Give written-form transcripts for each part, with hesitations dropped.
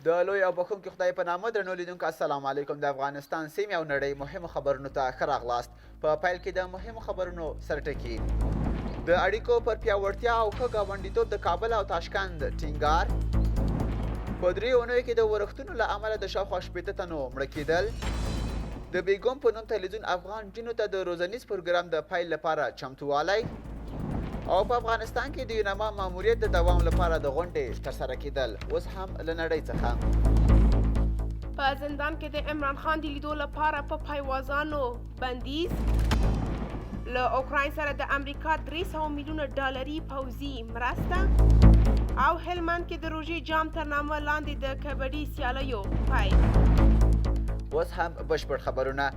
د لوی او بخښونکي خدای په نامه، درنو لیدونکو، السلام علیکم. د افغانستان، سیمې او نړۍ مهمو خبرونو ته ښه راغلاست. په پیل کې د مهمو خبرونو سرټکي: د اړیکو پر پیاوړتیا او ښه ګاونډیتوب د کابل او تاشکند ټینګار، په 3 اونیو کې د ورښتونو له امله د شاوخوا 60 تنو مړه کېدل، د بیګوم په نوم تلویزیون افغان نجونو ته د روزنیز پروګرام د پیل لپاره چمتووالی، او په افغانستان کې د یوناما ماموریت د دوام لپاره د غونډې ترسره کېدل. اوس هم له نړۍ څخه. په زندان کې د عمران خان د لیدو لپاره په پایوازانو بندیز، له اوکراین سره د امریکا 300 میلیونه ډالري پوځي مرسته، او هلمند کې د روژې جام تر نامه لاندې د کبډي سیالیو پیل. اوس هم بشپړ خبرونه.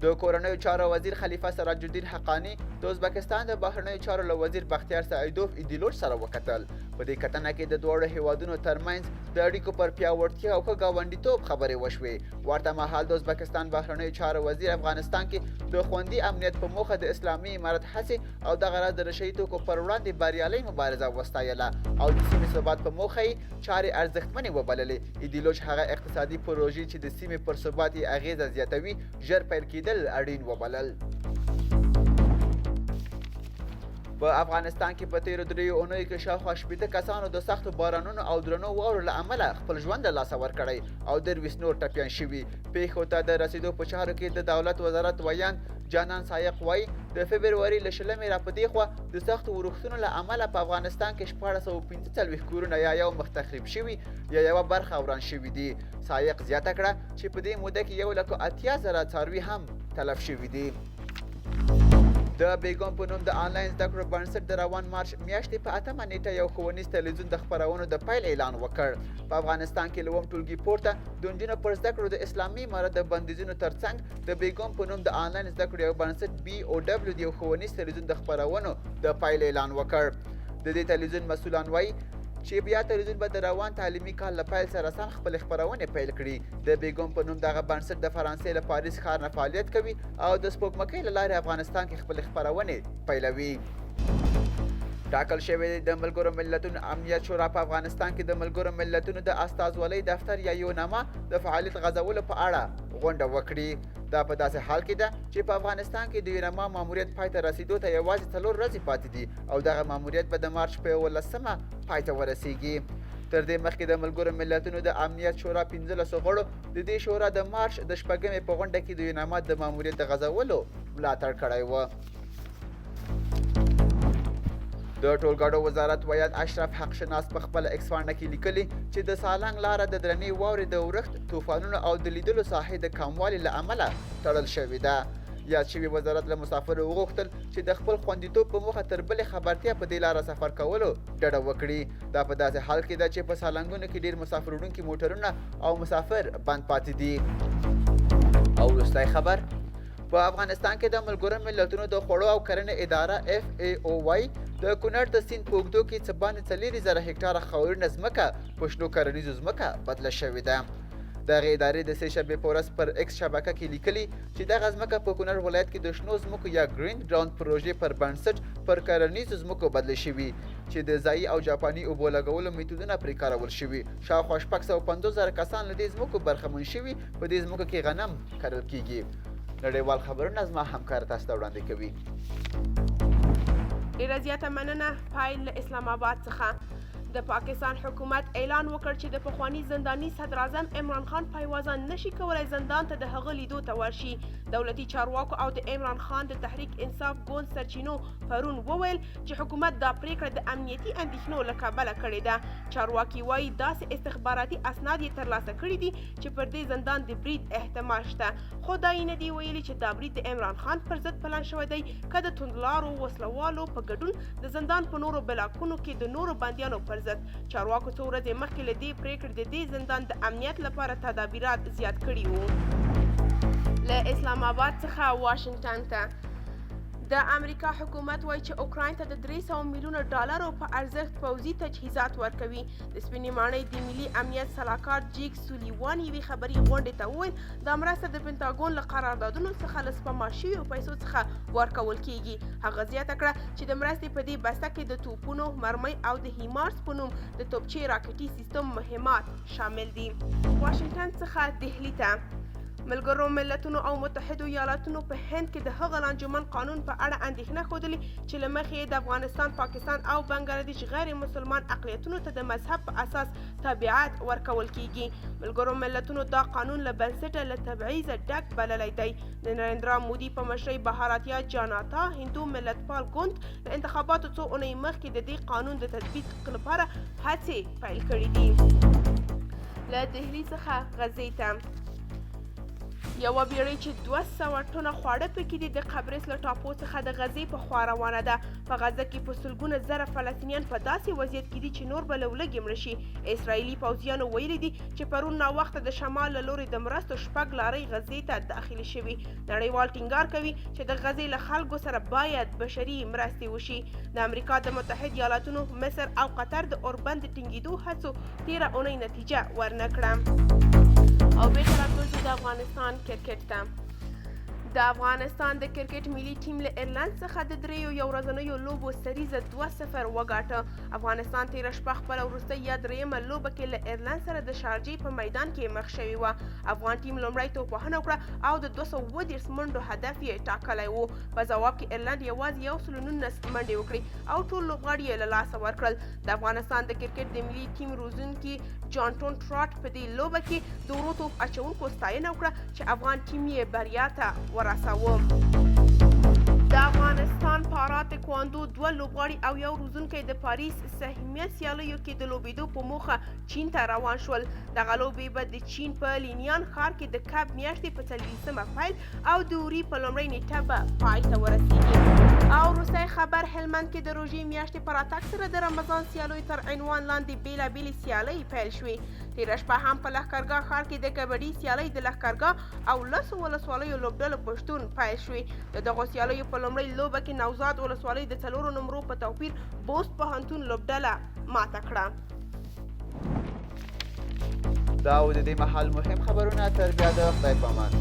د کورنیو چارو وزیر خلیفه سراج الدین حقاني د ازبکستان د بهرنیو چارو له وزیر بختیار سعیدوف ایدیلوچ سره وکتل. په دې کتنه کې د دواړو هیوادونو ترمنځ د اړیکو پر پیاوړتیا او ښه ګاونډیتوب خبرې وشوې. ورته مهال د ازبکستان بهرنیو چارو وزیر افغانستان کې د خوندي امنیت په موخه د اسلامي امارت هڅې او دغه راز د نشه توکو پر وړاندې بریالۍ مبارزه وستایله او د سیمې ثبات په موخه یې چارې ارزښتمنې وبللې. ایدیلوچ هغه اقتصادي پروژې چې د سیمې پر ثبات یې اغېزه زیاتوي، ژر پیل کېدل اړین وبلل. په افغانستان کې په تېرو 3 اونیو کې شاوخوا 60 کسانو د سختو بارانونو او درنو واورو له امله خپل ژوند له لاسه ورکړی او 23 نور ټپیان شوي. پیښو ته د رسیدو په چارو کې د دولت وزارت ویاند جانان سایق وایي، د فبروري له 20مې را په دې خوا د سختو ورښتونو له امله په افغانستان کې 1645 کورونه یا یو مخ تخریب شوي یا یوه برخه وران شوي دي. سایق زیاته کړه چې په دې موده کې 1,80,000 څاروي هم تلف شوي دي. د بیګوم په نوم د آنلاین زده کړو بنسټ د روان مارچ میاشتې په 8مه نیټه یو ښوونیز تلویزیون د خپرونو د پیل اعلان وکړ. په افغانستان کې له اووم ټولګي پورته د نجونو پر زده کړو د اسلامي امارت د بندیزونو ترڅنګ د بیګوم په نوم د آنلاین زده کړو یو بنسټ بي او ډبلیو د یو ښوونیز تلویزیون د خپرونو د پیل اعلان وکړ. د دې تلویزیون مسولان وایي چې بیا تلویزیون به د روان تعلیمي کال له پیل سره سم خپلې خپرونې پیل کړي. د بیګوم په نوم دغه بنسټ د فرانسې له پاریس ښار نه فعالیت کوي او د سپوږمکۍ له لارې افغانستان کې خپلې خپرونې پیلوي. ټاکل شوې د ملګرو ملتونو امنیت شورا په افغانستان کې د ملګرو ملتونو د استازولۍ دفتر یا یوناما د فعالیت غځولو په اړه غونډه وکړي. دا په داسې حال کې ده چې په افغانستان کې د یوناما ماموریت پای ته رسیدو ته یوازې 4 ورځې پاتې دي او دغه ماموریت به د مارچ په 11مه پای ته ورسیږي. تر دې مخکې د ملګرو ملتونو د امنیت شورا 15 غړو د دې شورا د مارچ د 6مې په غونډه کې د یوناما د ماموریت د غځولو ملاتړ کړی و. د ټولګاډو وزارت ویاند اشرف حق شناس په خپل ایکس پاڼه کې لیکلي چې د سالنګ لاره د درنې واورې د ورښت، طوفانونو او د لیدلو ساحې د کموالي له امله تړل شوې ده. یاد شوي وزارت له مسافرو وغوښتل چې د خپل خوندیتوب په موخه تر بلې خبرتیا په دې لاره سفر کولو ډډه وکړي. دا په داسې حال کې ده چې په سالنګونو کې ډیر مسافر وړونکي موټرونه او مسافر بند پاتې دي. او وروستی خبر: په افغانستان کې د ملګرو ملتونو د خوړو او کرنې اداره اف ای او وایي، د کونړ د سیند په اوږدو کې څه باندې 4000 هکټاره خاورینه ځمکه په شنو کرنیزو ځمکه بدله شوې ده. دغې ادارې د سې شنبې په ورځ پر ایکس شبکه کې لیکلي چې دغه ځمکه په کونړ ولایت کې د شنو ځمکو یا ګرین ګراوند پروژې پر بنسټ پر کرنیزو ځمکو بدلې شوي چې د ځایي او جاپاني اوبو لګولو میتودونه پرې کارول شوي. شاوخوا 650,000 کسان له دې ځمکو برخمن شوي. په دې ځمکو کې غنم کرل کیږي. نړیوال خبرونه زما همکار تاسو ته وړاندې کوي. ډیره زیاته مننه. پیل له اسلام آباد څخه. د پاکستان حکومت اعلان وکړ چې د پخواني زنداني صدراعظم عمران خان پایوازان نشي کولای زندان ته د هغه لیدو ته ورشي. دولتي چارواکو او د عمران خان د تحریک انصاف ګوند سرچینو پرون وویل چې حکومت دا پریکړه د امنیتي اندېښنو له کبله کړې ده. چارواکي وایي، داسې استخباراتي اسناد یې ترلاسه کړي دي چې پر دې زندان د برید احتمال شته، خو دا یې نه دي ویلي چې دا برید د عمران خان پر ضد پلان شوی دی که د توندلارو وسلوالو په ګډون د زندان په نورو بلاکونو کې د نورو بندیانو پر ضد. چارواکو څو ورځې مخکې له دې پریکړې د دې زندان د امنیت لپاره تدابیرات زیات کړي وو. له اسلام آباد څخه واشنګټن ته. د امریکا حکومت وایي چې اوکراین ته د 300 میلیونه ډالرو په ارزښت پوځي تجهیزات ورکوي. د سپینې ماڼۍ د ملي امنیت سلاکار جیک سولیوان یوې خبري غونډې ته وویل، دا مرسته د پنتاګون له قراردادونو څخه له سپما شویو پیسو څخه ورکول کیږي. هغه زیاته کړه چې د مرستې په دې بسته کې د توپونو، مرمۍ او د هیمارس په نوم د توپچې راکټي سیستم مهمات شامل دي. واشنګټن څخه دهلي ته ملګرو ملتونو او متحدو ایالاتونو په هند کې د هغه لانجمن قانون په اړه اندېښنه ښودلې چې له مخې یې د افغانستان، پاکستان او بنګلادیش غیر مسلمان اقلیتونو ته د مذهب په اساس تابعیت ورکول کیږي. ملګرو ملتونو دا قانون له بنسټه له تبعیضه ډک بللی دی. د نریندرا مودي په مشرۍ بهاراتیا جاناتا هندو ملتپال ګوند له انتخاباتو څو اونۍ مخکې د دې قانون د تطبیق لپاره هڅې پیل کړې دي. له دهلي څخه غزې ته یوه بیړۍ چې 200 ټنه خواړه پکې دي د قبرس له ټاپو څخه د غزې په خوا روانه ده. په غزه کې په سلګونه زره فلسطینیان په داسې وضعیت کې دي چې نور به له ولږې مړه شي. اسرائیلي پوځیانو ویلي دي چې پرون ناوخته د شمال له لوري د مرستو 6 لارۍ غزې ته داخلې شوي. نړیوال ټینګار کوي چې د غزې له خلکو سره باید بشري مرستې وشي. د امریکا د متحد ایالاتونو، مصر او قطر د اوربند د ټینګېدو هڅو تېره اونۍ نتیجه ورنه کړه. او بیرته راګرځو د افغانستان کرکټ ته. د افغانستان د کرکټ ملي ټیم له ایرلند څخه د 3 یو ورځنیو لوبو سریزه 2-0 وګاټه. افغانستان تېره شپه خپله وروستۍ یا درېیمه لوبه کې له ایرلند سره د شارجې په میدان کې مخ شوې وه. افغان ټیم لومړی توپوهنه وکړه او د 237 منډو هدف یې ټاکلی و. په ځواب کې ایرلند یوازې 119 منډې وکړې او ټول لوبغاړي یې له لاسه ورکړل. د افغانستان د کرکټ د ملي ټیم روزونکي جانټون ټراټ په دې لوبه کې د ورو توپ اچونکو ستاینه وکړه چې افغان ټیم یې بریا ته ورساوه. د افغانستان پارا تکواندو 2 لوبغاړي او یو روزونکی د پاریس سهمیه سیالیو کې د لوبېدو په موخه چین ته روان شول. دغه لوبې به د چین په لینیان ښار کې د کب میاشتې په 24مه پیل او د وري په لومړۍ نیټه به پای ته ورسیږي. او وروستی خبر، هلمند کې د روژې میاشتې په راتګ سره د رمضان سیالیو تر عنوان لاندې بېلابېلې سیالۍ پیل شوې. تېره شپه هم په لښکرګاه ښار کې د کبډي سیالۍ د لښکرګاه او 10 ولسوالیو لوبډلو په شتون پیل شوې. د دغو سیالیو په لومړۍ لوبه کې نوزاد ولسوالۍ د 4 نمرو په توپیر بوست پوهنتون لوبډله ماته کړه. دا و د دې مهال مهم خبرونه. تر بیا د خدای په امان.